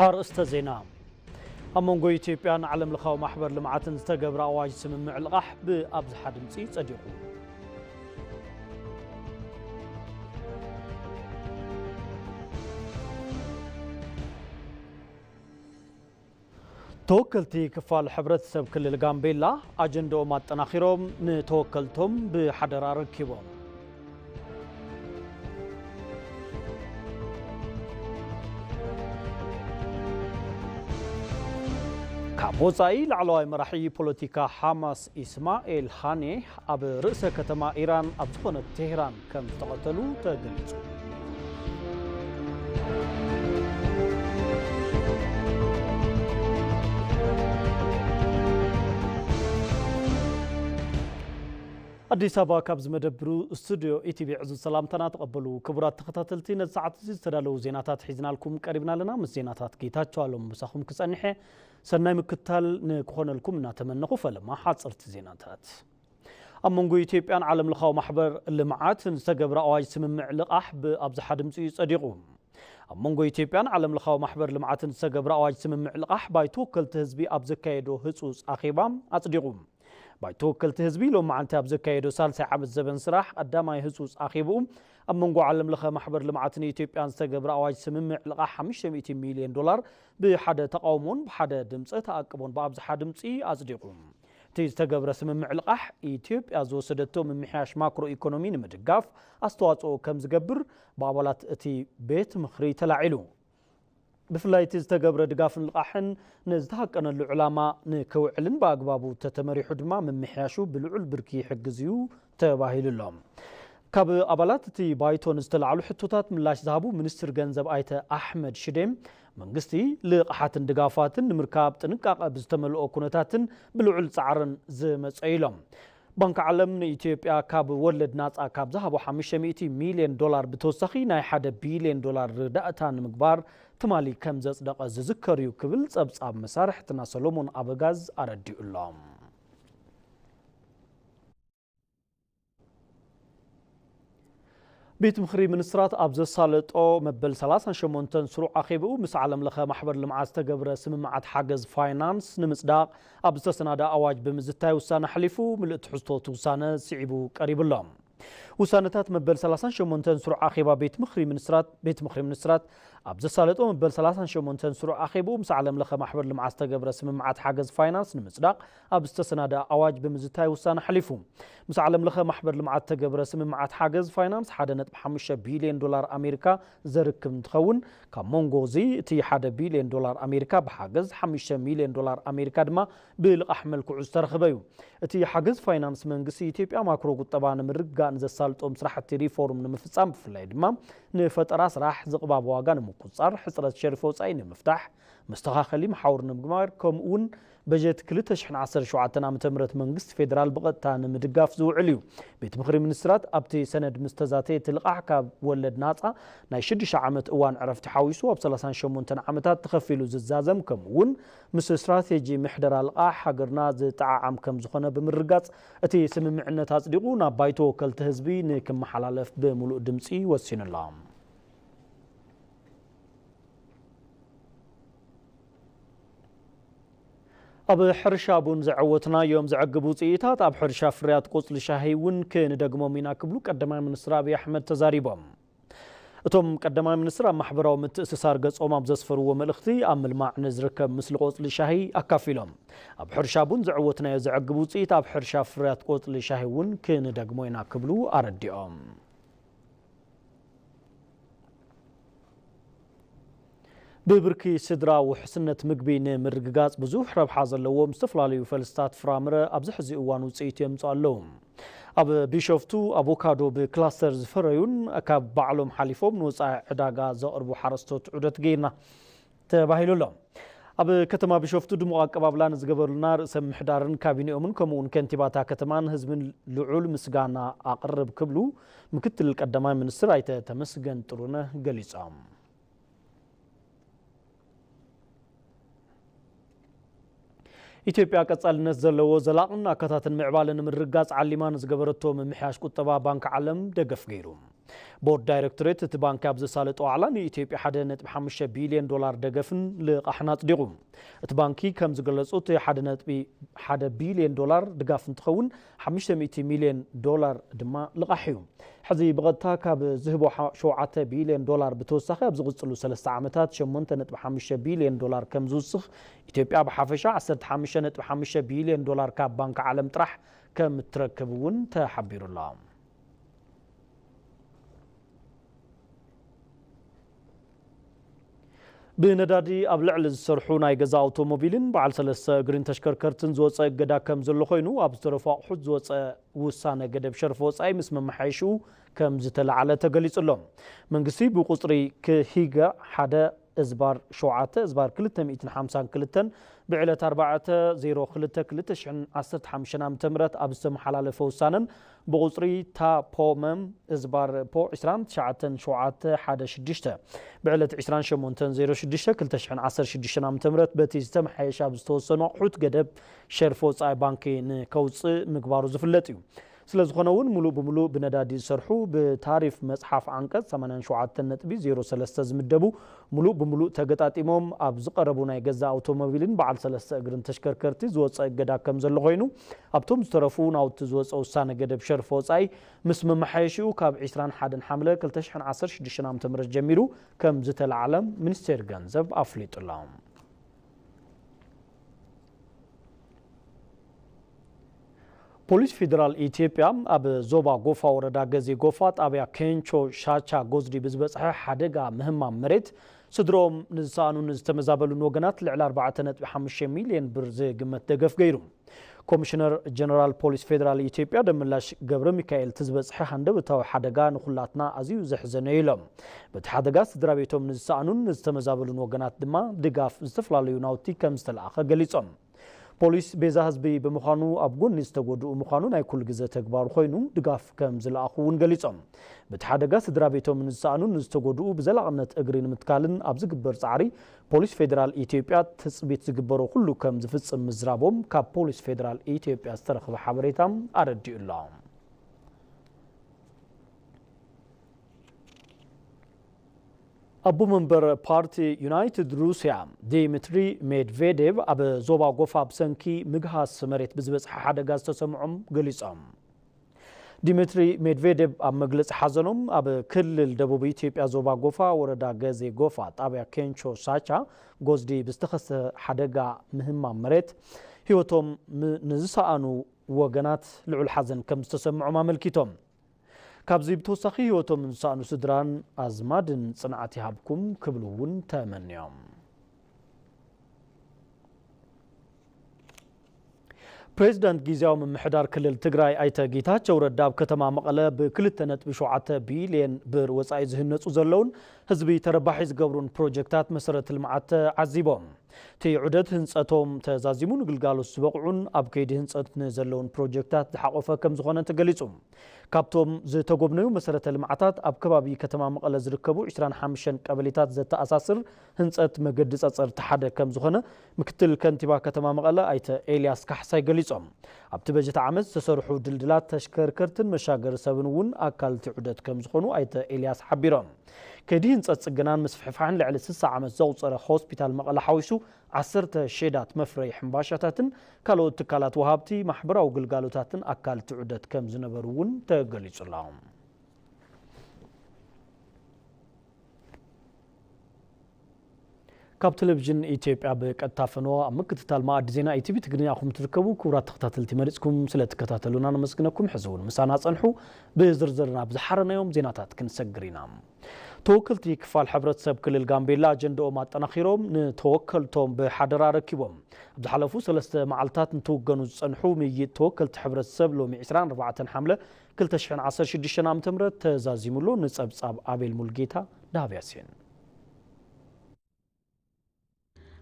ኣርእስተ ዜና። ኣብ መንጎ ኢትዮጵያን ዓለም ለኻዊ ማሕበር ልምዓትን ዝተገብረ ኣዋጅ ስምምዕ ልቓሕ ብኣብዝሓ ድምፂ ጸዲቑ። ተወከልቲ ክፋል ሕብረተሰብ ክልል ጋምቤላ ኣጀንዳኦም ኣጠናኺሮም ንተወከልቶም ብሓደራ ኣረኪቦም። ካብ ወጻኢ ላዕለዋይ መራሒ ፖለቲካ ሓማስ ኢስማኤል ሃኔ ኣብ ርእሰ ከተማ ኢራን ኣብ ዝኾነት ቴህራን ከም ዝተቐተሉ ተገሊጹ። ኣዲስ ኣበባ ካብ ዝመደብሩ ስቱዲዮ ኢቲቪ ዕዙዝ ሰላምታና ተቐበሉ። ክቡራት ተኸታተልቲ፣ ነዚ ሰዓት እዚ ዝተዳለዉ ዜናታት ሒዝናልኩም ቀሪብና ኣለና። ምስ ዜናታት ጌታቸው ኣሎም ምሳኹም ክጸንሐ ሰናይ ምክታል ንክኾነልኩም እናተመነኹ፣ ፈለማ ሓጸርቲ ዜናታት። ኣብ መንጎ ኢትዮጵያን ዓለም ለኻዊ ማሕበር ልምዓትን ዝተገብረ ኣዋጅ ስምምዕ ልቓሕ ብኣብዝሓ ድምፂ እዩ ጸዲቑ። ኣብ መንጎ ኢትዮጵያን ዓለም ለኻዊ ማሕበር ልምዓትን ዝተገብረ ኣዋጅ ስምምዕ ልቓሕ ባይቶ ወከልቲ ህዝቢ ኣብ ዘካየዶ ህጹጽ ኣኼባ ኣጽዲቑ። ባይቶ ወከልቲ ህዝቢ ሎማዓንቲ ኣብ ዘካየዶ ሳልሳይ ዓመት ዘበን ስራሕ ቀዳማይ ህጹጽ ኣኼብኡ፣ ኣብ መንጎ ዓለም ለኸ ማሕበር ልምዓትን ኢትዮጵያን ዝተገብረ ኣዋጅ ስምምዕ ልቓሕ ሓሙሽተ ሚእቲ ሚልዮን ዶላር ብሓደ ተቓውሞን ብሓደ ድምፂ ተኣቅቦን ብኣብዝሓ ድምፂ ኣጽዲቑ። እቲ ዝተገብረ ስምምዕ ልቓሕ፣ ኢትዮጵያ ዝወሰደቶ ምምሕያሽ ማክሮ ኢኮኖሚ ንምድጋፍ ኣስተዋጽኦ ከም ዝገብር ብኣባላት እቲ ቤት ምኽሪ ተላዒሉ። ብፍላይ እቲ ዝተገብረ ድጋፍን ልቓሕን ንዝተሃቀነሉ ዕላማ ንክውዕልን ብኣግባቡ ተተመሪሑ ድማ ምምሕያሹ ብልዑል ብርኪ ይሕግዝ እዩ ተባሂሉ ኣሎ። ካብ ኣባላት እቲ ባይቶ ንዝተላዕሉ ሕቶታት ምላሽ ዝሃቡ ሚኒስትር ገንዘብ ኣይተ ኣሕመድ ሽዴ፣ መንግስቲ ልቓሓትን ድጋፋትን ንምርካብ ጥንቃቐ ብዝተመልኦ ኩነታትን ብልዑል ጻዕርን ዝመጸ ኢሎም። ባንክ ዓለም ንኢትዮጵያ ካብ ወለድ ናጻ ካብ ዝሃቦ ሓሙሽተ ሚእቲ ሚልዮን ዶላር ብተወሳኺ ናይ ሓደ ቢልዮን ዶላር ርዳእታ ንምግባር ትማሊ ከም ዘጽደቐ ዝዝከር እዩ ክብል ጸብጻብ መሳርሕትና ሰሎሞን ኣበጋዝ ኣረዲኡ ኣሎ። ቤት ምኽሪ ሚኒስትራት ኣብ ዘሳለጦ መበል ሰላሳን ሸሞንተን ስሩዕ ኣኼብኡ ምስ ዓለም ለኸ ማሕበር ልምዓት ዝተገብረ ስምምዓት ሓገዝ ፋይናንስ ንምጽዳቕ ኣብ ዝተሰናደ ኣዋጅ ብምዝታይ ውሳነ ኣሕሊፉ። ምልእቲ ሕዝቶት ውሳነ ስዒቡ ቀሪቡ ኣሎ። ውሳነታት መበል ሰላሳን ሸሞንተን ስሩዕ ኣኼባ ቤት ምኽሪ ሚኒስትራት፣ ቤት ምኽሪ ሚኒስትራት ኣብ ዘሳለጦ መበል ሰላሳን ሸሞንተን ስሩዕ ኣኼብኡ ምስ ዓለም ለኸ ማሕበር ልምዓት ዝተገብረ ስምምዓት ሓገዝ ፋይናንስ ንምጽዳቕ ኣብ ዝተሰናደ ኣዋጅ ብምዝታይ ውሳነ ኣሕሊፉ። ምስ ዓለም ለኸ ማሕበር ልምዓት ዝተገብረ ስምምዓት ሓገዝ ፋይናንስ ሓደ ነጥቢ ሓሙሽተ ቢልዮን ዶላር ኣሜሪካ ዘርክብ እንትኸውን፣ ካብ መንጎ እዚ እቲ ሓደ ቢልዮን ዶላር ኣሜሪካ ብሓገዝ፣ ሓሙሽተ ሚልዮን ዶላር ኣሜሪካ ድማ ብልቓሕ መልክዑ ዝተረኸበ እዩ። እቲ ሓገዝ ፋይናንስ መንግስቲ ኢትዮጵያ ማክሮ ቁጠባ ንምርግጋእ ንዘሳልጦም ስራሕቲ ሪፎርም ንምፍጻም፣ ብፍላይ ድማ ንፈጠራ ስራሕ፣ ዝቕባበ ዋጋ ንምቁጽጻር፣ ሕጽረት ሸሪፍ ወጻኢ ንምፍታሕ፣ መስተኻኸሊ መሓውር ንምግባር፣ ከምኡ እውን በጀት ክልተ ሽሕን ዓሰርተ ሸውዓተን ዓመተ ምህረት መንግስቲ ፌደራል ብቐጥታ ንምድጋፍ ዝውዕል እዩ። ቤት ምኽሪ ሚኒስትራት ኣብቲ ሰነድ ምስ ተዛተየ፣ እቲ ልቓሕ ካብ ወለድ ናጻ ናይ ሽዱሽተ ዓመት እዋን ዕረፍቲ ሓዊሱ ኣብ ሰላሳን ሸሞንተን ዓመታት ተኸፊሉ ዝዛዘም፣ ከምኡ እውን ምስ ስትራቴጂ ምሕደራ ልቓሕ ሃገርና ዝጠዓዓም ከም ዝኾነ ብምርጋጽ፣ እቲ ስምምዕነት ኣጽዲቑ ናብ ባይቶ ወከልቲ ህዝቢ ንክመሓላለፍ ብምሉእ ድምጺ ወሲኑ ኣሎ። ኣብ ሕርሻ ቡን ዘዐወትናዮም ዘዕግብ ውፅኢታት ኣብ ሕርሻ ፍርያት ቆፅሊ ሻሂ እውን ክንደግሞም ኢና ክብሉ ቀዳማይ ሚኒስትር ኣብይ ኣሕመድ ተዛሪቦም። እቶም ቀዳማይ ሚኒስትር ኣብ ማሕበራዊ ምትእስሳር ገጾም ኣብ ዘስፈርዎ መልእኽቲ፣ ኣብ ምልማዕ ንዝርከብ ምስሊ ቆፅሊ ሻሂ ኣካፊሎም። ኣብ ሕርሻ ቡን ዘዕወትናዮ ዘዕግብ ውፅኢት ኣብ ሕርሻ ፍርያት ቆፅሊ ሻሂ እውን ክንደግሞ ኢና ክብሉ ኣረዲኦም። ብብርኪ ስድራ ውሕስነት ምግቢ ንምርግጋጽ ብዙሕ ረብሓ ዘለዎም ዝተፈላለዩ ፈልስታት ፍራምረ ኣብዚ ሕዚ እዋን ውጽኢት የምጽኡ ኣለዉ። ኣብ ቢሾፍቱ ኣቮካዶ ብክላስተር ዝፈረዩን ካብ ባዕሎም ሓሊፎም ንወጻኢ ዕዳጋ ዘቕርቡ ሓረስቶት ዑደት ገይርና ተባሂሉ ኣሎ። ኣብ ከተማ ቢሾፍቱ ድሙቕ ኣቀባብላ ንዝገበሩልና ርእሰ ምምሕዳርን ካቢኔኦምን ከምኡ እውን ከንቲባታ ከተማን ህዝብን ልዑል ምስጋና ኣቕርብ ክብሉ ምክትል ቀዳማይ ሚኒስትር ኣይተ ተመስገን ጥሩነህ ገሊጾም። ኢትዮጵያ ቀጻልነት ዘለዎ ዘላቕን ኣካታትን ምዕባለ ንምርግጋጽ ዓሊማ ንዝገበረቶ ምምሕያሽ ቁጠባ ባንክ ዓለም ደገፍ ገይሩ። ቦርድ ዳይሬክቶሬት እቲ ባንኪ ኣብ ዘሳለጦ ዋዕላ ንኢትዮጵያ ሓደ ነጥቢ ሓሙሽተ ቢልዮን ዶላር ደገፍን ልቓሕን ኣጽዲቑ። እቲ ባንኪ ከም ዝገለጹ እቲ ሓደ ነጥቢ ሓደ ቢልዮን ዶላር ድጋፍ እንትኸውን ሓሙሽተ ሚእቲ ሚልዮን ዶላር ድማ ልቓሕ እዩ። ሕዚ ብቐጥታ ካብ ዝህቦ ሸውዓተ ቢልዮን ዶላር ብተወሳኺ ኣብ ዝቕጽሉ ሰለስተ ዓመታት ሸሞንተ ነጥቢ ሓሙሽተ ቢልዮን ዶላር ከም ዝውስኽ፣ ኢትዮጵያ ብሓፈሻ ዓሰርተ ሓሙሽተ ነጥቢ ሓሙሽተ ቢልዮን ዶላር ካብ ባንኪ ዓለም ጥራሕ ከም እትረክብ እውን ተሓቢሩ ኣሎ። ብነዳዲ ኣብ ልዕሊ ዝሰርሑ ናይ ገዛ ኣውቶሞቢልን በዓል ሰለስተ እግሪን ተሽከርከርትን ዝወፀ እገዳ ከም ዘሎ ኮይኑ፣ ኣብ ዝተረፉ ኣቑሑት ዝወፀ ውሳነ ገደብ ሸርፊ ወፃኢ ምስ መመሓየሽኡ ከም ዝተላዓለ ተገሊፁ ኣሎ። መንግስቲ ብቁፅሪ ክሂገ ሓደ እዝባር ሸውዓተ እዝባር ክልተ ሚእትን ሓምሳን ክልተን ብዕለት ኣርባዕተ ዜሮ ክልተ ክልተ ሽሕን ዓሰርተ ሓሙሽተን ዓመተ ምህረት ኣብ ዝተመሓላለፈ ውሳነን ብቁፅሪ ታፖመም እዝባር ፖ ዕስራን ትሽዓተን ሸውዓተ ሓደ ሽዱሽተ ብዕለት ዕስራን ሸሞንተን ዜሮ ሽዱሽተ ክልተ ሽሕን ዓሰርተ ሽዱሽተን ዓመተ ምህረት በቲ ዝተመሓየሸ ኣብ ዝተወሰኑ ኣቑሑት ገደብ ሸርፊ ወፃኢ ባንኪ ንከውፅእ ምግባሩ ዝፍለጥ እዩ። ስለ ዝኾነ እውን፣ ሙሉእ ብምሉእ ብነዳዲ ዝሰርሑ፣ ብታሪፍ መጽሓፍ ዓንቀጽ ሰማንያን ሸውዓተን ነጥቢ ዜሮ ሰለስተ ዝምደቡ፣ ሙሉእ ብምሉእ ተገጣጢሞም ኣብ ዝቐረቡ ናይ ገዛ ኣውቶሞቢልን በዓል ሰለስተ እግርን ተሽከርከርቲ ዝወጸ እገዳ ከም ዘሎ ኮይኑ፣ ኣብቶም ዝተረፉ ናውቲ ዝወጸ ውሳነ ገደብ ሸርፊ ወጻኢ ምስ መመሓየሺኡ ካብ ዕስራን ሓደን ሓምለ ክልተ ሽሕን ዓሰርተ ሽዱሽተን ዓመተ ምህረት ጀሚሩ ከም ዝተላዕለ ሚኒስቴር ገንዘብ ኣፍሊጡ ኣሎ። ፖሊስ ፌዴራል ኢትዮጵያ ኣብ ዞባ ጎፋ ወረዳ ገዜ ጎፋ ጣብያ ኬንቾ ሻቻ ጎዝዲ ብዝበፅሐ ሓደጋ ምህማም መሬት ስድሮም ንዝሰኣኑን ዝተመዛበሉን ወገናት ልዕሊ ኣርባዕተ ነጥቢ ሓሙሽተ ሚልዮን ብር ዝግመት ደገፍ ገይሩ። ኮሚሽነር ጀነራል ፖሊስ ፌዴራል ኢትዮጵያ ደመላሽ ገብረ ሚካኤል፣ እቲ ዝበፅሐ ሃንደበታዊ ሓደጋ ንኹላትና ኣዝዩ ዘሕዘነ እዩ ኢሎም። በቲ ሓደጋ ስድራ ቤቶም ንዝሰኣኑን ንዝተመዛበሉን ወገናት ድማ ድጋፍ ዝተፈላለዩ ናውቲ ከም ዝተለኣኸ ገሊፆም። ፖሊስ ቤዛ ህዝቢ ብምዃኑ ኣብ ጎኒ ዝተጎድኡ ምዃኑ ናይ ኩሉ ግዘ ተግባሩ ኮይኑ ድጋፍ ከም ዝለኣኹ እውን ገሊፆም። በቲ ሓደጋ ስድራ ቤቶም ንዝሰኣኑን ንዝተጎድኡ ብዘላቕነት እግሪ ንምትካልን ኣብ ዝግበር ፃዕሪ ፖሊስ ፌዴራል ኢትዮጵያ ትፅቢት ዝግበሮ ኩሉ ከም ዝፍፅም ምዝራቦም ካብ ፖሊስ ፌዴራል ኢትዮጵያ ዝተረኸበ ሓበሬታ ኣረዲኡ ኣሎ። ኣቦ መንበር ፓርቲ ዩናይትድ ሩስያ ዲሚትሪ ሜድቬዴቭ ኣብ ዞባ ጎፋ ብሰንኪ ምግሃስ መሬት ብዝበፅሐ ሓደጋ ዝተሰምዖም ገሊፆም። ዲሚትሪ ሜድቬዴቭ ኣብ መግለፂ ሓዘኖም፣ ኣብ ክልል ደቡብ ኢትዮጵያ ዞባ ጎፋ ወረዳ ገዜ ጎፋ ጣብያ ኬንቾ ሳቻ ጎዝዲ ብዝተኸስተ ሓደጋ ምህማም መሬት ህይወቶም ም-፣ ንዝሰኣኑ ወገናት ልዑል ሓዘን ከም ዝተሰምዖም ኣመልኪቶም። ካብዚ ብተወሳኺ ህይወቶም ንዝሰኣኑ ስድራን ኣዝማድን ጽንዓት ይሃብኩም ክብሉ እውን ተመንዮም። ፕሬዚዳንት ግዝያዊ ምምሕዳር ክልል ትግራይ ኣይተ ጌታቸው ረዳ ኣብ ከተማ መቐለ ብክልተ ነጥቢ ሸውዓተ ቢልየን ብር ወፃኢ ዝህነፁ ዘለውን ህዝቢ ተረባሒ ዝገብሩን ፕሮጀክታት መሰረተ ልምዓት ተዓዚቦም። እቲ ዑደት ህንፀቶም ተዛዚሙ ንግልጋሎት ዝበቕዑን ኣብ ከይዲ ህንፀት ንዘለውን ፕሮጀክታት ዝሓቆፈ ከም ዝኾነ ተገሊፁ። ካብቶም ዝተጎብነዩ መሰረተ ልምዓታት ኣብ ከባቢ ከተማ መቐለ ዝርከቡ ዕስራን ሓሙሽተን ቀበሌታት ዘተኣሳስር ህንፀት መገዲ ጸጸርቲ ሓደ ከም ዝኾነ ምክትል ከንቲባ ከተማ መቐለ ኣይተ ኤልያስ ካሕሳይ ገሊጾም። ኣብቲ በጀት ዓመት ዝተሰርሑ ድልድላት፣ ተሽከርከርትን መሻገሪ ሰብን እውን ኣካል እቲ ዑደት ከም ዝኾኑ ኣይተ ኤልያስ ሓቢሮም። ከይዲ ህንፀት ጽገናን ምስፍሕፋሕን ልዕሊ ስሳ ዓመት ዘቑጸረ ሆስፒታል መቐለ ሓዊሱ ዓሰርተ ሼዳት መፍረዪ ሕምባሻታትን ካልኦት ትካላት ወሃብቲ ማሕበራዊ ግልጋሎታትን ኣካል እቲ ዑደት ከም ዝነበሩ እውን ተገሊጹ ኣሎ። ካብ ቴሌቪዥን ኢትዮጵያ ብቀጥታ ፈነወ ኣብ ምክትታል መኣዲ ዜና ኢቲቪ ትግርኛ ኢኹም ትርከቡ። ክቡራት ተኸታተልቲ፣ መሪጽኩም ስለ ትከታተሉና ነመስግነኩም። ሕዚ እውን ምሳና ጸንሑ። ብዝርዝር ናብ ዝሓረናዮም ዜናታት ክንሰግር ኢና። ተወከልቲ ክፋል ሕብረተሰብ ክልል ጋምቤላ ኣጀንዳኦም ኣጠናኺሮም ንተወከልቶም ብሓደራ ኣረኪቦም። ኣብ ዝሓለፉ ሰለስተ መዓልታት እንትውገኑ ዝጸንሑ ምይይጥ ተወከልቲ ሕብረተሰብ ሎሚ ዕስራን ኣርባዕተን ሓምለ ክልተ ሽሕን ዓሰርተ ሽዱሽተን ዓመተ ምህረት ተዛዚሙ ኣሎ። ንጸብጻብ ኣቤል ሙልጌታ፣ ዳህብ ያሲን።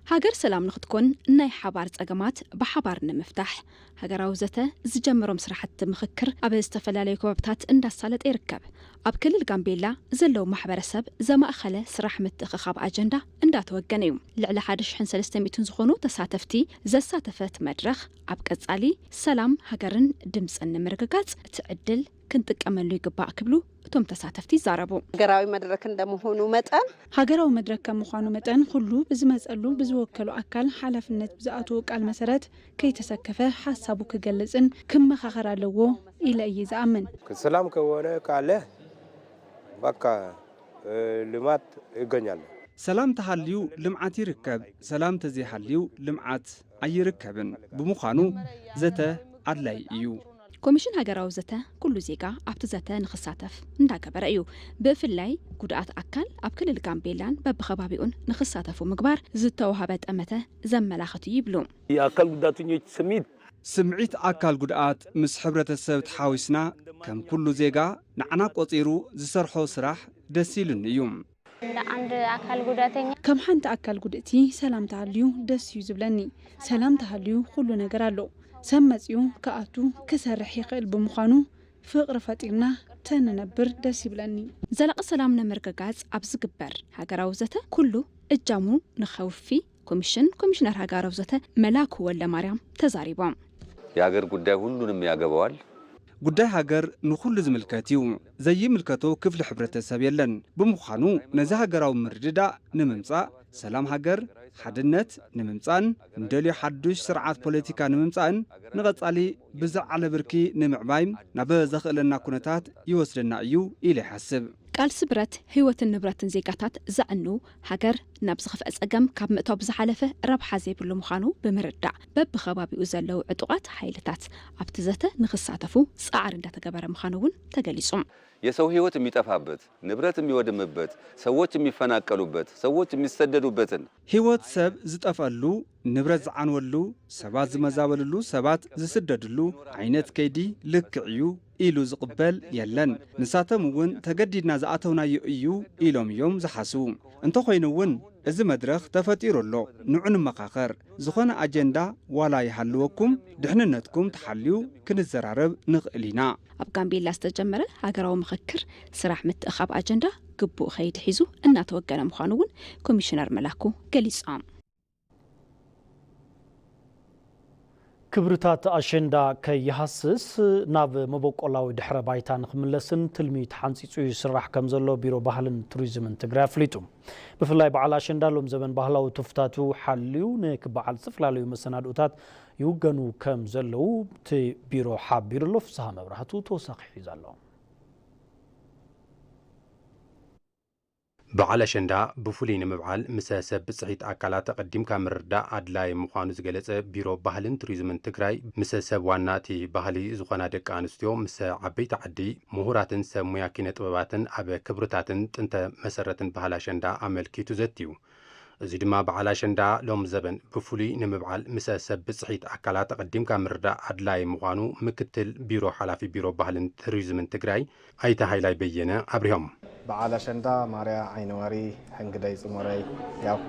ሃገር ሰላም ንኽትኮን ናይ ሓባር ጸገማት ብሓባር ንምፍታሕ ሃገራዊ ዘተ ዝጀመሮም ስራሕቲ ምኽክር ኣብ ዝተፈላለዩ ከባብታት እንዳሳለጠ ይርከብ። ኣብ ክልል ጋምቤላ ዘለዉ ማሕበረሰብ ዘማእኸለ ስራሕ ምትእኽኻብ ኣጀንዳ እንዳተወገነ እዩ። ልዕሊ ሓደ ሽሕን ሰለስተ ሚእትን ዝኾኑ ተሳተፍቲ ዘሳተፈ እቲ መድረኽ ኣብ ቀጻሊ ሰላም ሃገርን ድምፅን ንምርግጋፅ እቲ ዕድል ክንጥቀመሉ ይግባእ ክብሉ እቶም ተሳተፍቲ ይዛረቡ። ሀገራዊ መድረክ እንደመሆኑ መጠን ሃገራዊ መድረክ ከም ምዃኑ መጠን ኩሉ ብዝመፀሉ ብዝወከሉ ኣካል ሓላፍነት ብዝኣትዎ ቃል መሰረት ከይተሰከፈ ሓሳቡ ክገልፅን ክመኻኸር ኣለዎ ኢለ እየ ዝኣምን። ሰላም ከሆነ ካለ በቃ ልማት ይገኛል። ሰላም ተሃልዩ ልምዓት ይርከብ፣ ሰላም ተዘይሃልዩ ልምዓት ኣይርከብን። ብምዃኑ ዘተ ኣድላይ እዩ። ኮሚሽን ሃገራዊ ዘተ ኩሉ ዜጋ ኣብቲ ዘተ ንኽሳተፍ እንዳገበረ እዩ። ብፍላይ ጉድኣት ኣካል ኣብ ክልል ጋምቤላን በብኸባቢኡን ንኽሳተፉ ምግባር ዝተዋህበ ጠመተ ዘመላኽት እዩ ይብሉ። የአካል ጉዳተኞች ስሜት ስምዒት ኣካል ጉድኣት ምስ ሕብረተሰብ ተሓዊስና ከም ኩሉ ዜጋ ንዓና ቆጺሩ ዝሰርሖ ስራሕ ደስ ኢሉኒ እዩ። እንደ አንድ አካል ጉዳተኛ ከም ሓንቲ ኣካል ጉድእቲ ሰላም ተሃልዩ ደስ እዩ ዝብለኒ። ሰላም ተሃልዩ ኩሉ ነገር ኣሎ። ሰብ መፅዩ ክኣቱ ክሰርሕ ይኽእል ብምዃኑ ፍቕሪ ፈጢርና ተንነብር ደስ ይብለኒ። ዘላቒ ሰላም ንምርግጋጽ ኣብ ዝግበር ሃገራዊ ዘተ ኩሉ እጃሙ ንኸውፊ ኮሚሽን ኮሚሽነር ሃገራዊ ዘተ መላኩ ወልደማርያም ተዛሪቦም። የሀገር ጉዳይ ሁሉንም ያገባዋል። ጉዳይ ሃገር ንኹሉ ዝምልከት እዩ። ዘይምልከቶ ክፍሊ ሕብረተሰብ የለን። ብምዃኑ ነዚ ሃገራዊ ምርድዳእ ንምምጻእ ሰላም ሃገር ሓድነት ንምምጻእን ንደልዮ ሓዱሽ ስርዓት ፖለቲካ ንምምጻእን ንቐጻሊ ብዝለዓለ ብርኪ ንምዕባይ ናብ ዘኽእለና ኩነታት ይወስደና እዩ ኢለ ይሓስብ። ቃልሲ ብረት ህይወትን ንብረትን ዜጋታት ዘዕኑ ሃገር ናብ ዝኸፍአ ጸገም ካብ ምእታው ብዝሓለፈ ረብሓ ዘይብሉ ምዃኑ ብምርዳእ በብኸባቢኡ ዘለዉ ዕጡቓት ሓይልታት ኣብቲ ዘተ ንኽሳተፉ ጻዕሪ እንዳተገበረ ምዃኑ እውን ተገሊጹ። የሰው ህይወት የሚጠፋበት፣ ንብረት የሚወድምበት፣ ሰዎች የሚፈናቀሉበት፣ ሰዎች የሚሰደዱበትን ህይወት ሰብ ዝጠፍኣሉ፣ ንብረት ዝዓንወሉ፣ ሰባት ዝመዛበልሉ፣ ሰባት ዝስደድሉ ዓይነት ከይዲ ልክዕ እዩ ኢሉ ዝቕበል የለን። ንሳቶም እውን ተገዲድና ዝኣተውናዮ እዩ ኢሎም እዮም ዝሓስቡ። እንተኾይኑ እውን እዚ መድረኽ ተፈጢሩ ኣሎ። ንዑ ንመኻኸር። ዝኾነ ኣጀንዳ ዋላ ይሃልወኩም ድሕንነትኩም ተሓልዩ ክንዘራረብ ንኽእል ኢና። ኣብ ጋምቤላ ዝተጀመረ ሃገራዊ ምኽክር ስራሕ ምትእኻብ ኣጀንዳ ግቡእ ከይዲ ሒዙ እናተወገነ ምዃኑ እውን ኮሚሽነር መላኩ ገሊጾም። ክብርታት ኣሸንዳ ከይሃስስ ናብ መበቆላዊ ድሕረ ባይታ ንክምለስን ትልሚ ተሓንፂፁ ይስራሕ ከም ዘሎ ቢሮ ባህልን ቱሪዝምን ትግራይ ኣፍሊጡ። ብፍላይ በዓል ኣሸንዳ ሎም ዘበን ባህላዊ ትውፊታቱ ሓልዩ ንክበዓል ዝተፈላለዩ መሰናድኦታት ይውገኑ ከም ዘለዉ እቲ ቢሮ ሓቢሩ ኣሎ። ፍስሃ መብራህቱ ተወሳኺ ሒዙ ኣሎ። በዓል ኣሸንዳ ብፍሉይ ንምብዓል ምስ ሰብ ብፅሒት ኣካላት ኣቐዲምካ ምርዳእ ኣድላይ ምዃኑ ዝገለፀ ቢሮ ባህልን ቱሪዝምን ትግራይ፣ ምስ ሰብ ዋና እቲ ባህሊ ዝኾና ደቂ ኣንስትዮ ምስ ዓበይቲ ዓዲ፣ ምሁራትን ሰብ ሙያ ኪነ ጥበባትን ኣብ ክብርታትን ጥንተ መሰረትን ባህሊ ኣሸንዳ ኣመልኪቱ ዘትዩ። እዚ ድማ በዓል ኣሸንዳ ሎም ዘበን ብፍሉይ ንምብዓል ምስ ሰብ ብፅሒት ኣካላት ኣቐዲምካ ምርዳእ ኣድላይ ምዃኑ ምክትል ቢሮ ሓላፊ ቢሮ ባህልን ቱሪዝምን ትግራይ ኣይተ ሃይላይ በየነ ኣብሪሆም። በዓል ኣሸንዳ ማርያ ዓይነዋሪ ሕንግደይ ጽሞረይ ያው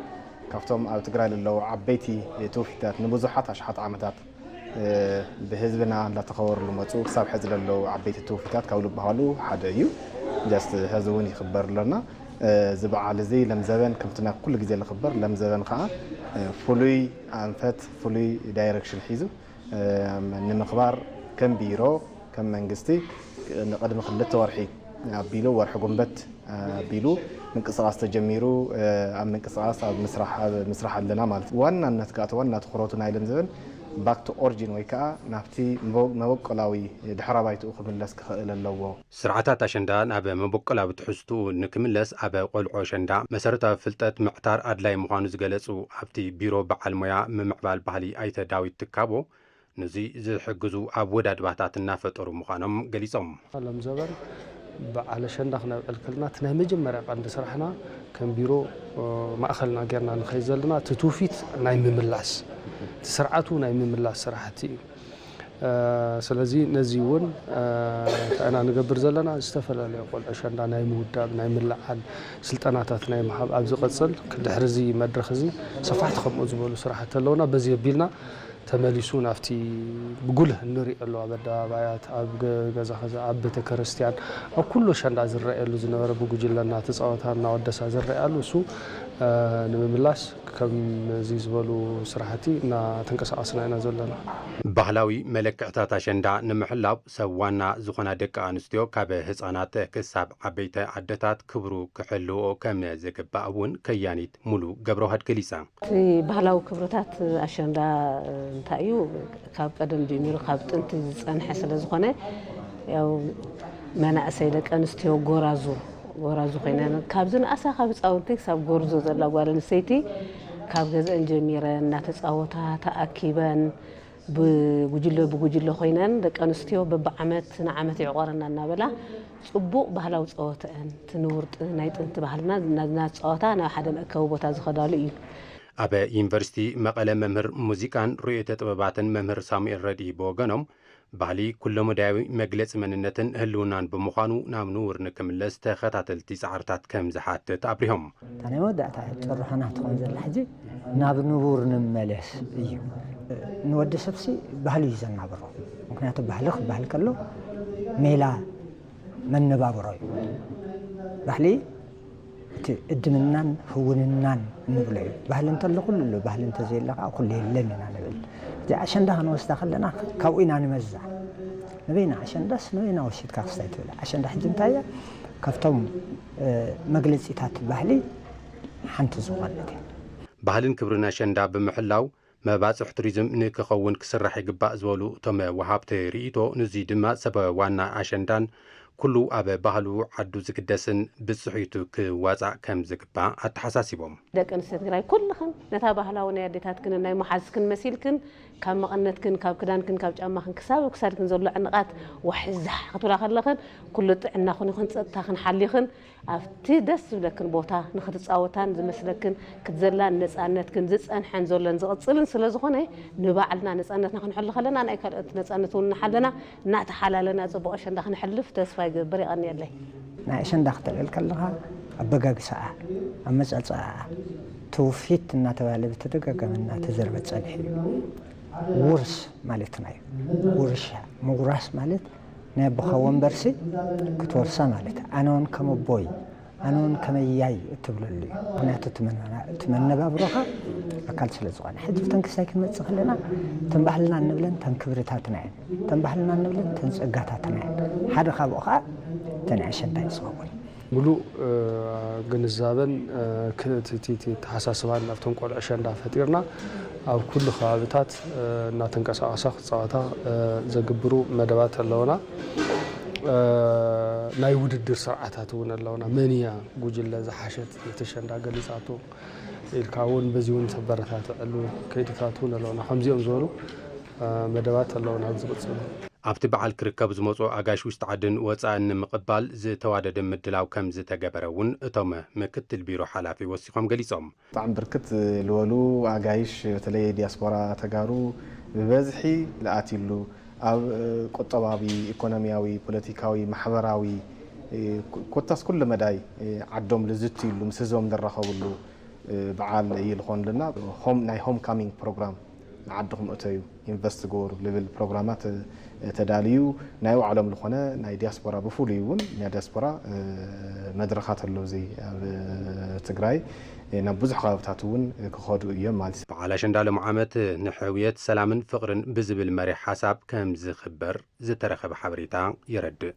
ካብቶም ኣብ ትግራይ ዘለዉ ዓበይቲ ትውፊታት ንብዙሓት ኣሽሓት ዓመታት ብህዝብና እንዳተኸበሩ ዝመፁ ክሳብ ሕዚ ዘለዉ ዓበይቲ ትውፊታት ካብ ዝበሃሉ ሓደ እዩ። ጀስት ሕዚ እውን ይኽበር ኣሎና። እዚ በዓል እዚ ለምዘበን ከምቲ ናይ ኩሉ ግዜ ዝኽበር ለምዘበን ከዓ ፍሉይ ኣንፈት ፍሉይ ዳይረክሽን ሒዙ ንምኽባር ከም ቢሮ ከም መንግስቲ ንቅድሚ ክልተ ወርሒ ኣቢሉ ወርሒ ጉንበት ኣቢሉ ምንቅስቃስ ተጀሚሩ ኣብ ምንቅስቃስ ኣብ ምስራሕ ኣብ ምስራሕ ኣለና ማለት እዩ። ዋናነት ከዓ እቲ ዋና ትኹረቱ ናይ ለምዘበን back to origin ወይ ከዓ ናብቲ መበቆላዊ ድሕረ ባይትኡ ክምለስ ክኽእል ኣለዎ። ስርዓታት ኣሸንዳ ናብ መበቆላዊ ትሕዝትኡ ንክምለስ ኣብ ቆልዑ ኣሸንዳ መሰረታዊ ፍልጠት ምዕታር ኣድላይ ምዃኑ ዝገለፁ ኣብቲ ቢሮ በዓል ሞያ ምምዕባል ባህሊ ኣይተ ዳዊት ትካቦ፣ ነዚ ዝሕግዙ ኣወዳድባታት እናፈጠሩ ምዃኖም ገሊፆም። ሎም ዘበን በዓል ኣሸንዳ ክነብዕል ከለና እቲ ናይ መጀመርያ ቀንዲ ስራሕና ከም ቢሮ ማእኸልና ጌርና ንኸይድ ዘለና እቲ ትውፊት ናይ ምምላስ እቲ ስርዓቱ ናይ ምምላስ ስራሕቲ እዩ። ስለዚ ነዚ እውን እንታይ ኢና ንገብር ዘለና? ዝተፈላለዩ ቆልዑ ኣሸንዳ ናይ ምውዳብ፣ ናይ ምልዓል፣ ስልጠናታት ናይ ምሃብ ኣብ ዝቐፅል ድሕሪ እዚ መድረኽ እዚ ሰፋሕቲ ከምኡ ዝበሉ ስራሕቲ ኣለውና። በዚ ኣቢልና ተመሊሱ ናብቲ ብጉልህ እንሪኦ ኣለዉ ኣብ ኣደባባያት፣ ኣብ ገዛ ገዛ፣ ኣብ ቤተ ክርስቲያን፣ ኣብ ኩሉ ኣሸንዳ ዝረኣየሉ ዝነበረ ብጉጅለ እናተፃወታ እናወደሳ ዝረኣያሉ እሱ ንምምላስ ከምዚ ዝበሉ ስራሕቲ እናተንቀሳቐስና ኢና ዘለና። ባህላዊ መለክዕታት ኣሸንዳ ንምሕላው ሰብ ዋና ዝኾና ደቂ ኣንስትዮ ካብ ህፃናት ክሳብ ዓበይቲ ኣደታት ክብሩ ክሕልዎ ከም ዝግባእ እውን ከያኒት ሙሉ ገብረዋህድ ገሊፃ። እቲ ባህላዊ ክብርታት ኣሸንዳ እንታይ እዩ? ካብ ቀደም ጀሚሩ ካብ ጥንቲ ዝፀንሐ ስለ ዝኾነ ያው መናእሰይ ደቂ ኣንስትዮ ጎራዙ ጎራዙ ኮይነን ካብ ዝነኣሳ ካብ ህፃውንቲ ክሳብ ጎርዞ ዘላ ጓል ኣንስተይቲ ካብ ገዝአን ጀሚረን እናተፃወታ ተኣኪበን ብጉጅለ ብጉጅለ ኮይነን ደቂ ኣንስትዮ በብዓመት ንዓመት ይዕቆረና እናበላ ፅቡቕ ባህላዊ ፀወተአን እቲ ንውርጢ ናይ ጥንቲ ባህልና እናተፃወታ ናብ ሓደ መእከቢ ቦታ ዝኸዳሉ እዩ። ኣብ ዩኒቨርሲቲ መቐለ መምህር ሙዚቃን ርእዮተ ጥበባትን መምህር ሳሙኤል ረድኢ ብወገኖም ባህሊ ኩለመዳያዊ መግለፂ መንነትን ህልውናን ብምዃኑ ናብ ንቡር ንክምለስ ተኸታተልቲ ፃዕርታት ከም ዝሓትት ኣብሪሆም። እታ ናይ መወዳእታ ጭርሖና ትኾን ዘላ ሕጂ ናብ ንቡር ንመለስ እዩ። ንወዲ ሰብሲ ባህሊ እዩ ዘናብሮ። ምክንያቱ ባህሊ ክበሃል ከሎ ሜላ መነባብሮ እዩ። ባህሊ እቲ እድምናን ህውንናን እንብሎ እዩ። ባህሊ እንተሎ ኩሉ ኣሎ፣ ባህሊ እንተዘየለ ከዓ ኩሉ የለን ኢና ንብል። እዚ ኣሸንዳ ክንወስዳ ከለና ካብኡ ኢና ንመዛ። ንበይና ኣሸንዳስ ንበይና ወሲድካ ክስታይ ትብል። ኣሸንዳ ሕጂ እንታይ እያ? ካብቶም መግለፂታት ባህሊ ሓንቲ ዝኾነት እያ። ባህልን ክብርን ኣሸንዳ ብምሕላው መባፅሕ ቱሪዝም ንክኸውን ክስራሕ ይግባእ ዝበሉ እቶም ወሃብቲ ርእይቶ፣ ንዙይ ድማ ሰብ ዋና ኣሸንዳን ኩሉ ኣብ ባህሉ ዓዱ ዝግደስን ብፅሒቱ ክዋፃእ ከም ዝግባእ ኣተሓሳሲቦም። ደቂ ኣንስትዮ ትግራይ ኩልኽን ነታ ባህላዊ ናይ ኣዴታትክንን ናይ መሓዝክን መሲልክን ካብ መቐነትክን ካብ ክዳንክን ካብ ጫማኽን ክሳብ ክሳድክን ዘሎ ዕንቓት ዋሕዛሕ ክትብላ ከለኽን ኩሉ ጥዕናኽን ይኹን ፀጥታኽን ሓሊኽን ኣብቲ ደስ ዝብለክን ቦታ ንክትፃወታን ዝመስለክን ክትዘላን ነፃነትክን ዝፀንሐን ዘሎን ዝቕፅልን ስለዝኾነ ንባዕልና ነፃነትና ክንሕሉ ከለና ናይ ካልኦት ነፃነት እውን ንሓለና እናተሓላለና ፅቡቕ ኣሸንዳ ክነሕልፍ ተስፋ ይገብር። የቐንየለይ። ናይ ኣሸንዳ ክትልዕል ከለኻ ኣበጋግሳኣ፣ ኣመፃፅኣኣ፣ ትውፊት እናተባህለ ብተደጋጋሚ እናተዘርበ ፀኒሑ እዩ። ውርስ ማለትና እዩ። ውርሻ ምውራስ ማለት ናይ ኣቦኻ ወንበርሲ ክትወርሳ ማለት ኣነ እውን ከም ኣቦይ ኣነ እውን ከመያይ እትብለሉ እዩ። ምክንያቱ እቲ መነባብሮኻ ኣካል ስለ ዝኾነ። ሕጂ ብተን ክሳይ ክንመፅእ ከለና እተን ባህልና እንብለን እተን ክብርታትና እየን። እተን ባህልና እንብለን እተን ፀጋታትና እየን። ሓደ ካብኡ ከዓ እተን ኣሸንዳ እዩ ዝኸውን። ሙሉእ ግንዛበን ክእትቲቲ ተሓሳስባን ኣብቶም ቆልዑ ኣሸንዳ ፈጢርና ኣብ ኩሉ ከባብታት እናተንቀሳቐሳ ክፃወታ ዘግብሩ መደባት ኣለውና። ናይ ውድድር ስርዓታት እውን ኣለውና። መን እያ ጉጅለ ዝሓሸት ነቲ ኣሸንዳ ገሊፃቶ ኢልካ እውን በዚ እውን ተበረታትዐሉ ከይድታት እውን ኣለውና። ከምዚኦም ዝበሉ መደባት ኣለውና ዝቕፅሉ። ኣብቲ በዓል ክርከቡ ዝመፁ ኣጋይሽ ውሽጢ ዓድን ወፃእን ንምቕባል ዝተዋደደ ምድላው ከም ዝተገበረ እውን እቶም ምክትል ቢሮ ሓላፊ ወሲኾም ገሊፆም። ብጣዕሚ ብርክት ዝበሉ ኣጋይሽ በተለይ ዲያስፖራ ተጋሩ ብበዝሒ ዝኣትይሉ ኣብ ቁጠባዊ፣ ኢኮኖሚያዊ፣ ፖለቲካዊ፣ ማሕበራዊ ኮታስ ኩሉ መዳይ ዓዶም ዝዝትይሉ ምስ ህዝቦም ዝራኸብሉ በዓል እዩ ዝኾንልና። ናይ ሆም ካሚንግ ፕሮግራም ንዓድኹም እተዩ ኢንቨስት ግበሩ ዝብል ፕሮግራማት ተዳልዩ ናይ ባዕሎም ዝኾነ ናይ ዲያስፖራ ብፍሉይ እውን ናይ ዲያስፖራ መድረኻት ኣሎ እዚ ኣብ ትግራይ ናብ ብዙሕ ከባብታት እውን ክኸዱ እዮም ማለት እዩ። በዓል ኣሸንዳ ሎም ዓመት ንሕውየት ሰላምን ፍቕርን ብዝብል መሪሕ ሓሳብ ከም ዝኽበር ዝተረኸበ ሓበሬታ የረድእ።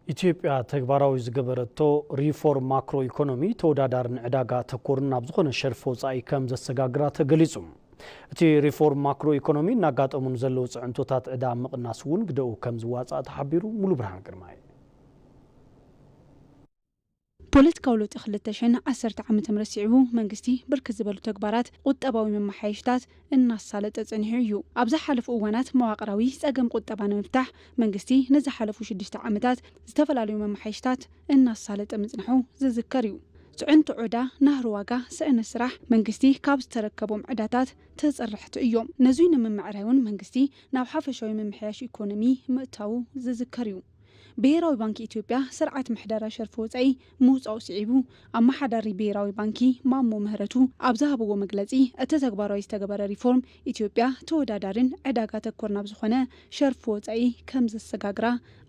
ኢትዮጵያ ተግባራዊ ዝገበረቶ ሪፎርም ማክሮ ኢኮኖሚ ተወዳዳርን ዕዳጋ ተኮርን ናብ ዝኾነ ሸርፊ ወፃኢ ከም ዘሰጋግራ ተገሊፁ። እቲ ሪፎርም ማክሮ ኢኮኖሚ እናጋጠሙ ንዘለዉ ፅዕንቶታት ዕዳ ምቕናስ እውን ግደኡ ከም ዝዋፃእ ተሓቢሩ። ሙሉ ብርሃን ግርማይ። ፖለቲካዊ ለውጢ ክልተ ሽሕን ዓሰርተ ዓመተ ምህረት ስዒቡ መንግስቲ ብርክት ዝበሉ ተግባራት ቁጠባዊ መመሓየሽታት እናሳለጠ ጸኒሑ እዩ። ኣብ ዝሓለፉ እዋናት መዋቕራዊ ጸገም ቁጠባ ንምፍታሕ መንግስቲ ንዝሓለፉ ሽዱሽተ ዓመታት ዝተፈላለዩ መመሓየሽታት እናሳለጠ ምጽንሑ ዝዝከር እዩ። ጽዕንቶ ዕዳ፣ ናህሪ ዋጋ፣ ስእነት ስራሕ መንግስቲ ካብ ዝተረከቦም ዕዳታት ተጸረሕቲ እዮም። ነዙይ ንምምዕራይ እውን መንግስቲ ናብ ሓፈሻዊ ምምሕያሽ ኢኮኖሚ ምእታዉ ዝዝከር እዩ። ብሄራዊ ባንኪ ኢትዮጵያ ስርዓት ምሕደራ ሸርፊ ወፃኢ ምውፃኡ ስዒቡ ኣመሓዳሪ ብሄራዊ ባንኪ ማሞ ምህረቱ ኣብ ዝሃብዎ መግለፂ እቲ ተግባራዊ ዝተገበረ ሪፎርም ኢትዮጵያ ተወዳዳሪን ዕዳጋ ተኮር ናብ ዝኾነ ሸርፊ ወፃኢ ከም ዘሰጋግራ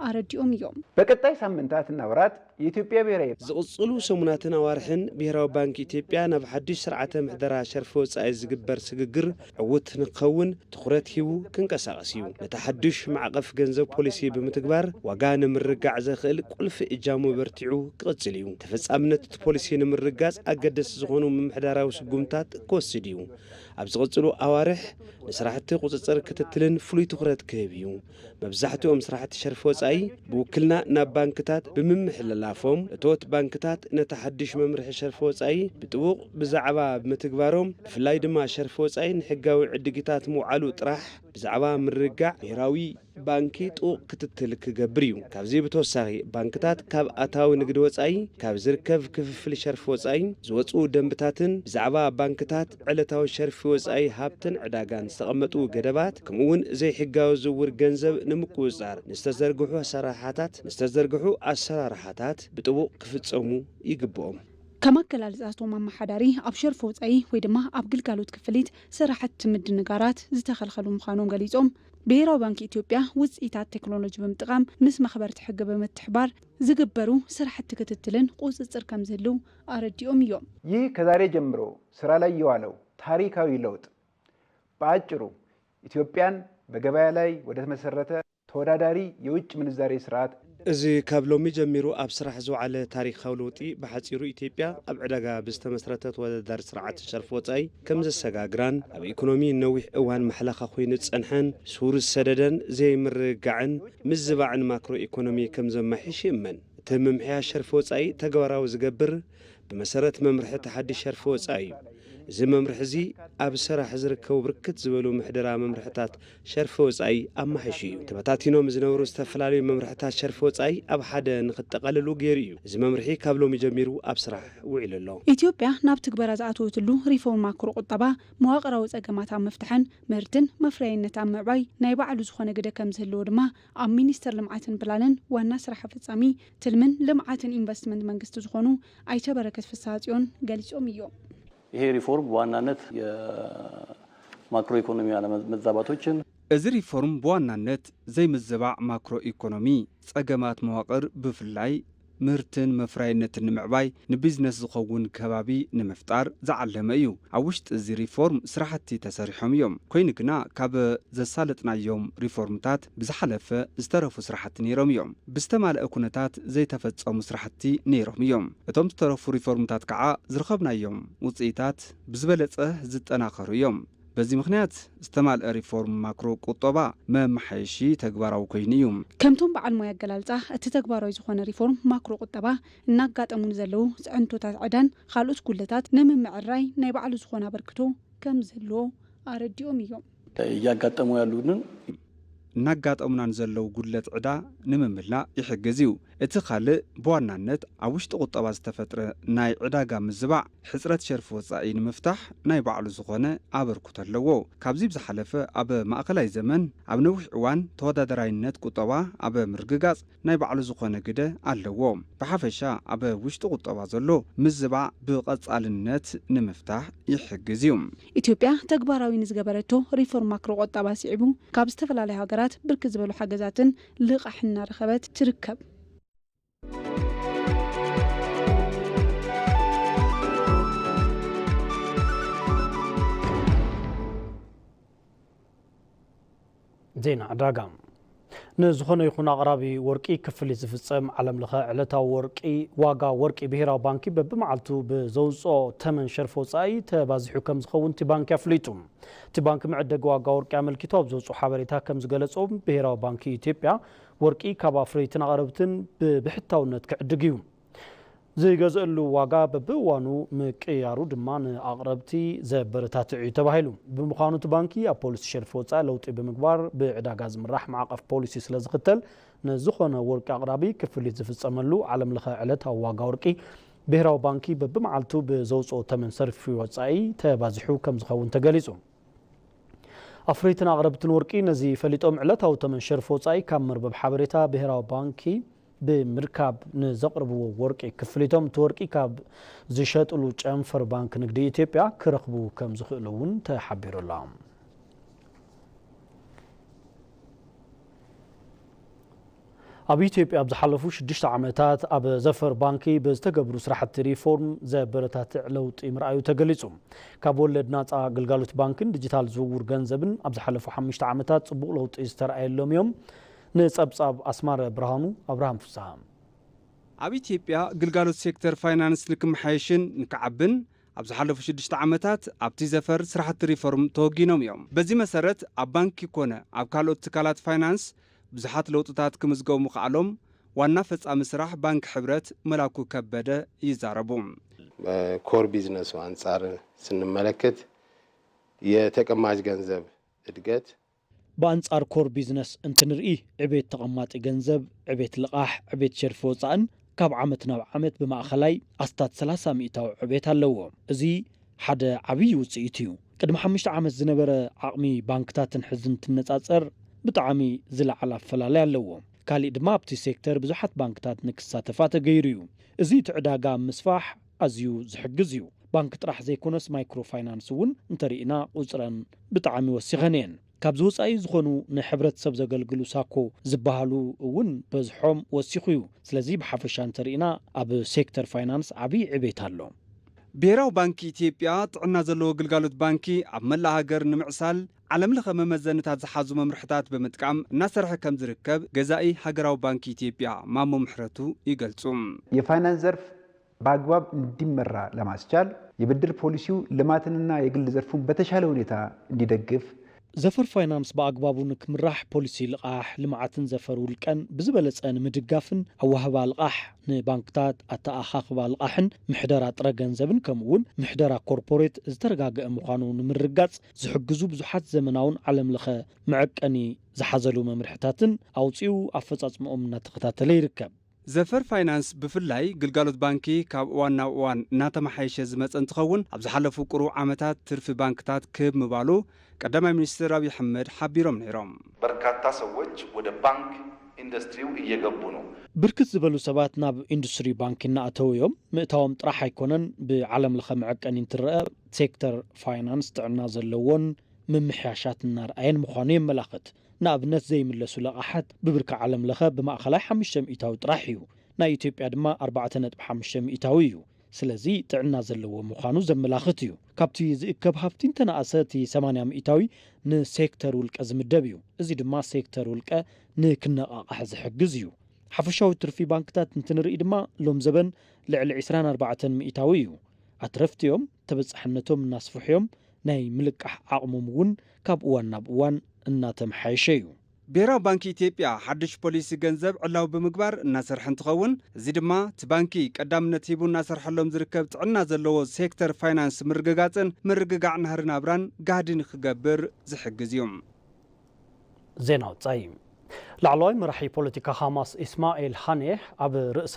ኣረዲኦም እዮም። በቀጣይ ሳምንታትና ወራት የኢትዮጵያ ብሔራዊ ዝቕጽሉ ሰሙናትን ኣዋርሕን ብሄራዊ ባንክ ኢትዮጵያ ናብ ሓድሽ ስርዓተ ምሕደራ ሸርፊ ወጻኢ ዝግበር ስግግር ዕዉት ንክኸውን ትኹረት ሂቡ ክንቀሳቐስ እዩ። ነቲ ሓድሽ ማዕቐፍ ገንዘብ ፖሊሲ ብምትግባር ዋጋ ንምርጋዕ ዘኽእል ቁልፊ እጃሙ በርቲዑ ክቕጽል እዩ። ተፈጻምነት እቲ ፖሊሲ ንምርጋጽ ኣገደስቲ ዝኾኑ ምምሕዳራዊ ስጉምታት ክወስድ እዩ። ኣብ ዝቕጽሉ ኣዋርሕ ንስራሕቲ ቁጽጽር ክትትልን ፍሉይ ትኹረት ክህብ እዩ። መብዛሕትኦም ስራሕቲ ሸርፊ ወጻኢ ብውክልና ናብ ባንክታት ብምምሕልላፎም፣ እቶት ባንክታት ነቲ ሓድሽ መምርሒ ሸርፊ ወጻኢ ብጥቡቕ ብዛዕባ ምትግባሮም፣ ብፍላይ ድማ ሸርፊ ወጻኢ ንሕጋዊ ዕድጊታት ምውዓሉ ጥራሕ ብዛዕባ ምርግጋዕ ብሄራዊ ባንኪ ጥቡቕ ክትትል ክገብር እዩ። ካብዚ ብተወሳኺ፣ ባንክታት ካብ ኣታዊ ንግዲ ወጻኢ፣ ካብ ዝርከብ ክፍፍል ሸርፊ ወጻኢ ዝወጽኡ ደንብታትን ብዛዕባ ባንክታት ዕለታዊ ሸርፊ ወጻኢ ሃብትን ዕዳጋን ዝተቐመጡ ገደባት፣ ከምኡውን ዘይሕጋዊ ዝውውር ገንዘብ ንምቁጽጻር ንዝተዘርግሑ ኣሰራርሓታት፣ ንዝተዘርግሑ ኣሰራርሓታት ብጥቡቕ ክፍጸሙ ይግብኦም። ከም ኣገላልጻ እቶም ኣመሓዳሪ፣ ኣብ ሸርፊ ወጻኢ ወይ ድማ ኣብ ግልጋሎት ክፍሊት ስራሕቲ ምድንጋራት ዝተኸልኸሉ ምዃኖም ገሊጾም፣ ብሄራዊ ባንክ ኢትዮጵያ ውጽኢታት ቴክኖሎጂ ብምጥቃም ምስ መኽበርቲ ሕጊ ብምትሕባር ዝግበሩ ስራሕቲ ክትትልን ቁጽጽር ከም ዝህልው ኣረዲኦም እዮም። ይህ ከዛሬ ጀምሮ ስራ ላይ የዋለው ታሪካዊ ለውጥ በአጭሩ ኢትዮጵያን በገበያ ላይ ወደ ተመሰረተ ተወዳዳሪ የውጭ ምንዛሬ ስርዓት እዚ ካብ ሎሚ ጀሚሩ ኣብ ስራሕ ዝወዓለ ታሪኻዊ ለውጢ ብሓጺሩ ኢትዮጵያ ኣብ ዕዳጋ ብዝተመስረተ ተወዳዳሪ ስርዓት ሸርፊ ወጻኢ ከም ዘሰጋግራን ኣብ ኢኮኖሚ ነዊሕ እዋን ማሕለኻ ኮይኑ ዝጸንሐን ሱር ዝሰደደን ዘይምርግጋዕን ምዝባዕን ማክሮ ኢኮኖሚ ከም ዘማሕይሽ ይእመን። እቲ ምምሕያሽ ሸርፊ ወጻኢ ተግባራዊ ዝገብር ብመሰረት መምርሒ እቲ ሓድሽ ሸርፊ ወጻኢ እዩ። እዚ መምርሒ እዚ ኣብ ስራሕ ዝርከቡ ብርክት ዝበሉ ምሕደራ መምርሕታት ሸርፊ ወጻኢ ኣማሒሹ እዩ። ተበታቲኖም ዝነበሩ ዝተፈላለዩ መምርሕታት ሸርፊ ወጻኢ ኣብ ሓደ ንክጠቓለሉ ገይሩ እዩ። እዚ መምርሒ ካብ ሎሚ ጀሚሩ ኣብ ስራሕ ውዒሉ ኣሎ። ኢትዮጵያ ናብ ትግበራ ዝኣተወትሉ ሪፎርም ማክሮ ቁጠባ መዋቕራዊ ጸገማት ኣብ ምፍታሕን ምህርትን መፍረያይነት ኣብ ምዕባይ ናይ ባዕሉ ዝኾነ ግደ ከም ዝህልዎ ድማ ኣብ ሚኒስቴር ልምዓትን ፕላንን ዋና ስራሕ ኣፈጻሚ ትልምን ልምዓትን ኢንቨስትመንት መንግስቲ ዝኾኑ ኣይተ በረከት ፍስሃጽዮን ገሊጾም እዮም። ይሄ ሪፎርም በዋናነት የማክሮ ኢኮኖሚ አለመዛባቶችን እዚ ሪፎርም ብዋናነት ዘይምዝባዕ ማክሮ ኢኮኖሚ ጸገማት መዋቕር ብፍላይ ምህርትን መፍራይነትን ንምዕባይ ንቢዝነስ ዝኸውን ከባቢ ንምፍጣር ዝዓለመ እዩ። ኣብ ውሽጢ እዚ ሪፎርም ስራሕቲ ተሰሪሖም እዮም። ኮይኑ ግና ካብ ዘሳለጥናዮም ሪፎርምታት ብዝሓለፈ ዝተረፉ ስራሕቲ ነይሮም እዮም። ብዝተማልአ ኩነታት ዘይተፈጸሙ ስራሕቲ ነይሮም እዮም። እቶም ዝተረፉ ሪፎርምታት ከዓ ዝረኸብናዮም ውፅኢታት ብዝበለፀ ዝጠናኸሩ እዮም። በዚ ምኽንያት ዝተማልአ ሪፎርም ማክሮ ቁጠባ መመሓየሺ ተግባራዊ ኮይኑ እዩ። ከምቶም በዓል ሞያ ኣገላልፃ እቲ ተግባራዊ ዝኾነ ሪፎርም ማክሮ ቁጠባ እናጋጠሙ ንዘለዉ ፅዕንቶታት ዕዳን ካልኦት ጉለታት ንምምዕራይ ናይ ባዕሉ ዝኾነ ኣበርክቶ ከም ዝህልዎ ኣረዲኦም እዮም። እያጋጠሙ ያሉንን እናጋጠሙና ንዘለዉ ጉድለት ዕዳ ንምምላእ ይሕግዝ እዩ። እቲ ካልእ ብዋናነት ኣብ ውሽጢ ቁጠባ ዝተፈጥረ ናይ ዕዳጋ ምዝባዕ ሕፅረት ሸርፊ ወፃኢ ንምፍታሕ ናይ ባዕሉ ዝኾነ ኣበርክቶ ኣለዎ። ካብዚ ብዝሓለፈ ኣብ ማእኸላይ ዘመን ኣብ ነዊሕ እዋን ተወዳደራይነት ቁጠባ ኣብ ምርግጋፅ ናይ ባዕሉ ዝኾነ ግደ ኣለዎ። ብሓፈሻ ኣብ ውሽጢ ቁጠባ ዘሎ ምዝባዕ ብቐፃልነት ንምፍታሕ ይሕግዝ እዩ። ኢትዮጵያ ተግባራዊ ንዝገበረቶ ሪፎርም ማክሮ ቁጠባ ስዒቡ ካብ ዝተፈላለዩ ሃገራት ብርክት ዝበሉ ሓገዛትን ልቓሕ እናረኸበት ትርከብ። ዜና ዕዳጋ። ንዝኾነ ይኹን ኣቕራቢ ወርቂ ክፍሊት ዝፍጸም ዓለም ለኸ ዕለታዊ ወርቂ ዋጋ ወርቂ ብሄራዊ ባንኪ በብመዓልቱ ብዘውፅኦ ተመን ሸርፊ ወፃኢ ተባዚሑ ከም ዝኸውን እቲ ባንኪ ኣፍሊጡ። እቲ ባንኪ መዐደጊ ዋጋ ወርቂ ኣመልኪቱ ኣብ ዘውፅኦ ሓበሬታ ከም ዝገለፆ ብሄራዊ ባንኪ ኢትዮጵያ ወርቂ ካብ ኣፍረይትን ኣቕረብትን ብብሕታውነት ክዕድግ እዩ። ዝገዝእሉ ዋጋ በብእዋኑ ምቅያሩ ድማ ንኣቕረብቲ ዘበረታትዕ እዩ ተባሂሉ። ብምዃኑ እቲ ባንኪ ኣብ ፖሊሲ ሸርፊ ወፃኢ ለውጢ ብምግባር ብዕዳጋ ዝምራሕ ማዕቐፍ ፖሊሲ ስለ ዝኽተል ንዝኾነ ወርቂ ኣቕራቢ ክፍሊት ዝፍፀመሉ ዓለም ለኸ ዕለታዊ ዋጋ ወርቂ ብሄራዊ ባንኪ በብመዓልቱ ብዘውፅኦ ተመን ሸርፊ ወፃኢ ተባዚሑ ከም ዝኸውን ተገሊፁ። ኣፍረይትን ኣቕረብትን ወርቂ ነዚ ፈሊጦም ዕለታዊ ተመን ሸርፊ ወፃኢ ካብ መርበብ ሓበሬታ ብሄራዊ ባንኪ ብምርካብ ንዘቕርብዎ ወርቂ ክፍሊቶም እቲ ወርቂ ካብ ዝሸጥሉ ጨንፈር ባንክ ንግዲ ኢትዮጵያ ክረኽቡ ከም ዝኽእሉ እውን ተሓቢሩ ኣሎ። ኣብ ኢትዮጵያ ኣብ ዝሓለፉ ሽዱሽተ ዓመታት ኣብ ዘፈር ባንኪ ብዝተገብሩ ስራሕቲ ሪፎርም ዘበረታትዕ ለውጢ ምርኣዩ ተገሊጹ። ካብ ወለድ ናጻ ግልጋሎት ባንክን ዲጂታል ዝውውር ገንዘብን ኣብ ዝሓለፉ ሓሙሽተ ዓመታት ጽቡቕ ለውጢ ዝተረኣየሎም እዮም። ንጸብጻብ ኣስማረ ብርሃኑ፣ ኣብርሃም ፍስሃ። ኣብ ኢትዮጵያ ግልጋሎት ሴክተር ፋይናንስ ንክመሓየሽን ንክዓብን ኣብ ዝሓለፉ ሽዱሽተ ዓመታት ኣብቲ ዘፈር ስራሕቲ ሪፎርም ተወጊኖም እዮም። በዚ መሰረት ኣብ ባንኪ ኮነ ኣብ ካልኦት ትካላት ፋይናንስ ብዙሓት ለውጥታት ክምዝገቡ ምኽኣሎም ዋና ፈጻሚ ስራሕ ባንኪ ሕብረት መላኩ ከበደ ይዛረቡ። ኮር ቢዝነሱ አንጻር ስንመለከት የተቀማጭ ገንዘብ እድገት ብኣንጻር ኮር ቢዝነስ እንትንርኢ ዕቤት ተቐማጢ ገንዘብ፣ ዕቤት ልቓሕ፣ ዕቤት ሸርፊ ወጻእን ካብ ዓመት ናብ ዓመት ብማእኸላይ ኣስታት ሰላሳ ሚእታዊ ዕቤት ኣለዎ። እዚ ሓደ ዓብዪ ውፅኢት እዩ። ቅድሚ ሓሙሽተ ዓመት ዝነበረ ዓቕሚ ባንክታትን ሕዚ እንትነጻጸር ብጣዕሚ ዝለዓለ ኣፈላለይ ኣለዎ። ካሊእ ድማ ኣብቲ ሴክተር ብዙሓት ባንክታት ንክሳተፋ ተገይሩ እዩ። እዚ እቲ ዕዳጋ ኣብ ምስፋሕ ኣዝዩ ዝሕግዝ እዩ። ባንክ ጥራሕ ዘይኮነስ ማይክሮ ፋይናንስ እውን እንተርኢና ቁፅረን ብጣዕሚ ወሲኸን እየን። ካብዚ ወፃኢ ዝኾኑ ንሕብረተሰብ ዘገልግሉ ሳኮ ዝበሃሉ እውን በዝሖም ወሲኹ እዩ። ስለዚ ብሓፈሻ እንተርኢና ኣብ ሴክተር ፋይናንስ ዓብዪ ዕቤት ኣሎ። ብሄራዊ ባንኪ ኢትዮጵያ ጥዕና ዘለዎ ግልጋሎት ባንኪ ኣብ መላእ ሃገር ንምዕሳል ዓለም ለኸ መመዘንታት ዝሓዙ መምርሕታት ብምጥቃም እናሰርሐ ከም ዝርከብ ገዛኢ ሃገራዊ ባንኪ ኢትዮጵያ ማሞ ምሕረቱ ይገልጹ። የፋይናንስ ዘርፍ በአግባብ እንዲመራ ለማስቻል የብድር ፖሊሲው ልማትንና የግል ዘርፉን በተሻለ ሁኔታ እንዲደግፍ ዘፈር ፋይናንስ ብኣግባቡ ንክምራሕ ፖሊሲ ልቓሕ ልምዓትን ዘፈር ውልቀን ብዝበለፀ ንምድጋፍን ኣዋህባ ልቓሕ ንባንክታት ኣተኣኻኽባ ልቓሕን ምሕደራ ጥረ ገንዘብን ከምኡ እውን ምሕደራ ኮርፖሬት ዝተረጋገአ ምዃኑ ንምርጋፅ ዝሕግዙ ብዙሓት ዘመናውን ዓለም ለኸ መዐቀኒ ዝሓዘሉ መምርሕታትን ኣውፂኡ ኣፈፃፅምኦም እናተኸታተለ ይርከብ። ዘፈር ፋይናንስ ብፍላይ ግልጋሎት ባንኪ ካብ እዋን ናብ እዋን እናተመሓየሸ ዝመፀ እንትኸውን ኣብ ዝሓለፉ ቁሩብ ዓመታት ትርፊ ባንክታት ክብ ምባሉ ቀዳማይ ሚኒስትር ኣብይ ኣሕመድ ሓቢሮም ነይሮም። በርካታ ሰዎች ወደ ባንክ ኢንዱስትሪው እየገቡ ነው። ብርክት ዝበሉ ሰባት ናብ ኢንዱስትሪ ባንክ እናኣተው እዮም። ምእታዎም ጥራሕ ኣይኮነን፣ ብዓለም ለኸ መዐቀኒ እንትረአ ሴክተር ፋይናንስ ጥዕና ዘለዎን ምምሕያሻት እናርኣየን ምዃኑ የመላኽት። ንኣብነት ዘይምለሱ ለቓሓት ብብርኪ ዓለም ለኸ ብማእኸላይ ሓሙሽተ ሚእታዊ ጥራሕ እዩ። ናይ ኢትዮጵያ ድማ ኣርባዕተ ነጥቢ ሓሙሽተ ሚእታዊ እዩ። ስለዚ ጥዕና ዘለዎ ምዃኑ ዘመላኽት እዩ። ካብቲ ዝእከብ ሃፍቲ እንተነኣሰ እቲ ሰማንያ ሚእታዊ ንሴክተር ውልቀ ዝምደብ እዩ። እዚ ድማ ሴክተር ውልቀ ንክነቓቓሕ ዝሕግዝ እዩ። ሓፈሻዊ ትርፊ ባንክታት እንትንርኢ ድማ ሎም ዘበን ልዕሊ ዕስራን ኣርባዕተን ሚእታዊ እዩ። ኣትረፍቲ እዮም፣ ተበፃሕነቶም እናስፍሑ እዮም፣ ናይ ምልቃሕ ዓቕሞም እውን ካብ እዋን ናብ እዋን እናተመሓየሸ እዩ። ብሄራዊ ባንኪ ኢትዮጵያ ሓድሽ ፖሊሲ ገንዘብ ዕላዊ ብምግባር እናሰርሐ እንትኸውን እዚ ድማ እቲ ባንኪ ቀዳምነት ሂቡ እናሰርሐሎም ዝርከብ ጥዕና ዘለዎ ሴክተር ፋይናንስ ምርግጋፅን ምርግጋዕ ናህሪ ናብራን ጋህዲ ንክገብር ዝሕግዝ እዩ። ዜና ወጻኢ። ላዕለዋይ መራሒ ፖለቲካ ሃማስ ኢስማኤል ሃኔህ ኣብ ርእሰ